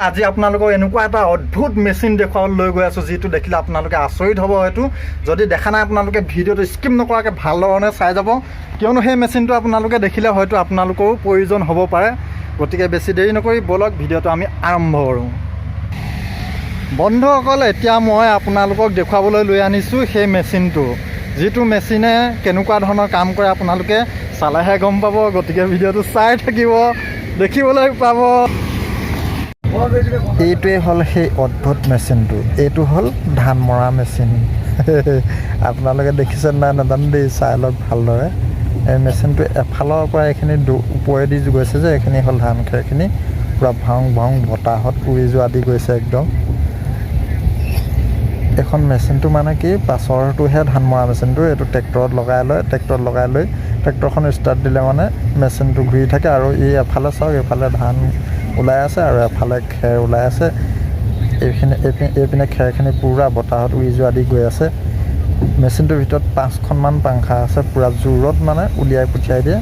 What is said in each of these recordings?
আজি আপোনালোকক এনেকুৱা এটা অদ্ভুত মেচিন দেখুৱাবলৈ লৈ গৈ আছোঁ, যিটো দেখিলে আপোনালোকে আচৰিত হ'ব। হয়তো যদি দেখা নাই, আপোনালোকে ভিডিঅ'টো স্কিপ নকৰাকৈ ভাল ধৰণে চাই যাব, কিয়নো সেই মেচিনটো আপোনালোকে দেখিলে হয়তো আপোনালোকৰো প্ৰয়োজন হ'ব পাৰে। গতিকে বেছি দেৰি নকৰি ব'লক, ভিডিঅ'টো আমি আৰম্ভ কৰোঁ। বন্ধুসকল, এতিয়া মই আপোনালোকক দেখুৱাবলৈ লৈ আনিছোঁ সেই মেচিনটো, যিটো মেচিনে কেনেকুৱা ধৰণৰ কাম কৰে আপোনালোকে চালেহে গম পাব। গতিকে ভিডিঅ'টো চাই থাকিব, দেখিবলৈ পাব। এইটোৱে হ'ল সেই অদ্ভুত মেচিনটো। এইটো হ'ল ধান মৰা মেচিন। আপোনালোকে দেখিছে নাই নাজানো দেই, চাই লওক ভালদৰে। এই মেচিনটো এফালৰ পৰা এইখিনি ওপৰেদি গৈছে যে, এইখিনি হ'ল ধান খেৰখিনি, পূৰা ভাং ভাং বতাহত উৰি যোৱা দি গৈছে একদম। এইখন মেচিনটো মানে কি, পাছৰটোহে ধান মৰা মেচিনটো। এইটো ট্ৰেক্টৰত লগাই লয়। ট্ৰেক্টৰত লগাই লৈ ট্ৰেক্টৰখন ষ্টাৰ্ট দিলে মানে মেচিনটো ঘূৰি থাকে আৰু ই এফালে চাওক, এইফালে ধান ওলাই আছে আৰু এফালে খেৰ ওলাই আছে। এইখিনি এইপিনে খেৰখিনি পূৰা বতাহত উৰি যোৱা দি গৈ আছে। মেচিনটোৰ ভিতৰত পাঁচখনমান পাংখা আছে, পূৰা জোৰত মানে উলিয়াই পঠিয়াই দিয়ে।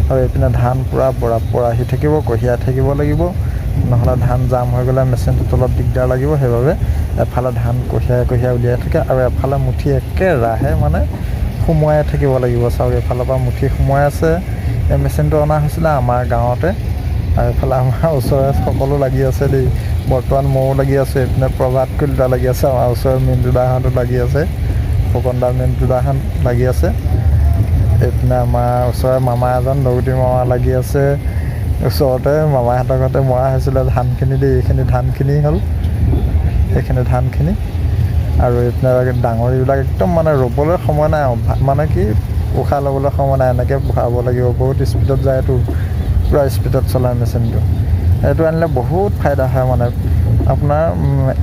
আৰু এইপিনে ধান পূৰা বৰাবৰ আহি থাকিব, কঢ়িয়াই থাকিব লাগিব। নহ'লে ধান জাম হৈ গ'লে মেচিনটোত অলপ দিগদাৰ লাগিব। সেইবাবে এফালে ধান কঢ়িয়াই কঢ়িয়াই উলিয়াই থাকে আৰু এফালে মুঠি একেৰাহে মানে সোমোৱাই থাকিব লাগিব। চাওক, এইফালৰ পৰা মুঠি সোমোৱাই আছে। এই মেচিনটো অনা হৈছিলে আমাৰ গাঁৱতে। আৰু এইফালে আমাৰ ওচৰৰে সকলো লাগি আছে দেই। বৰ্তমান ময়ো লাগি আছোঁ, এইপিনে প্ৰভাত কলিতা লাগি আছে, আমাৰ ওচৰৰ মিণ্টু দাহঁতো লাগি আছে, ফুকন দা, মিণ্টু দাহঁত লাগি আছে। এইপিনে আমাৰ ওচৰৰে মামা এজন, দৌতি মামা লাগি আছে। ওচৰতে মামাহঁতৰ ঘৰতে মৰা হৈছিলে ধানখিনি দেই। এইখিনি ধানখিনি হ'ল, এইখিনি ধানখিনি। আৰু এইপিনে ডাঙৰিবিলাক একদম মানে ৰ'বলৈ সময় নাই আৰু মানে কি, উশাহ ল'বলৈ সময় নাই, এনেকৈ ভৰাব লাগিব। বহুত স্পীডত যায়তো, পূৰা স্পীডত চলায় মেচিনটো। এইটো আনিলে বহুত ফাইদা হয়, মানে আপোনাৰ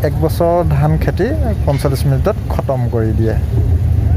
এক বছৰ ধান খেতি 45 মিনিটত খতম কৰি দিয়ে।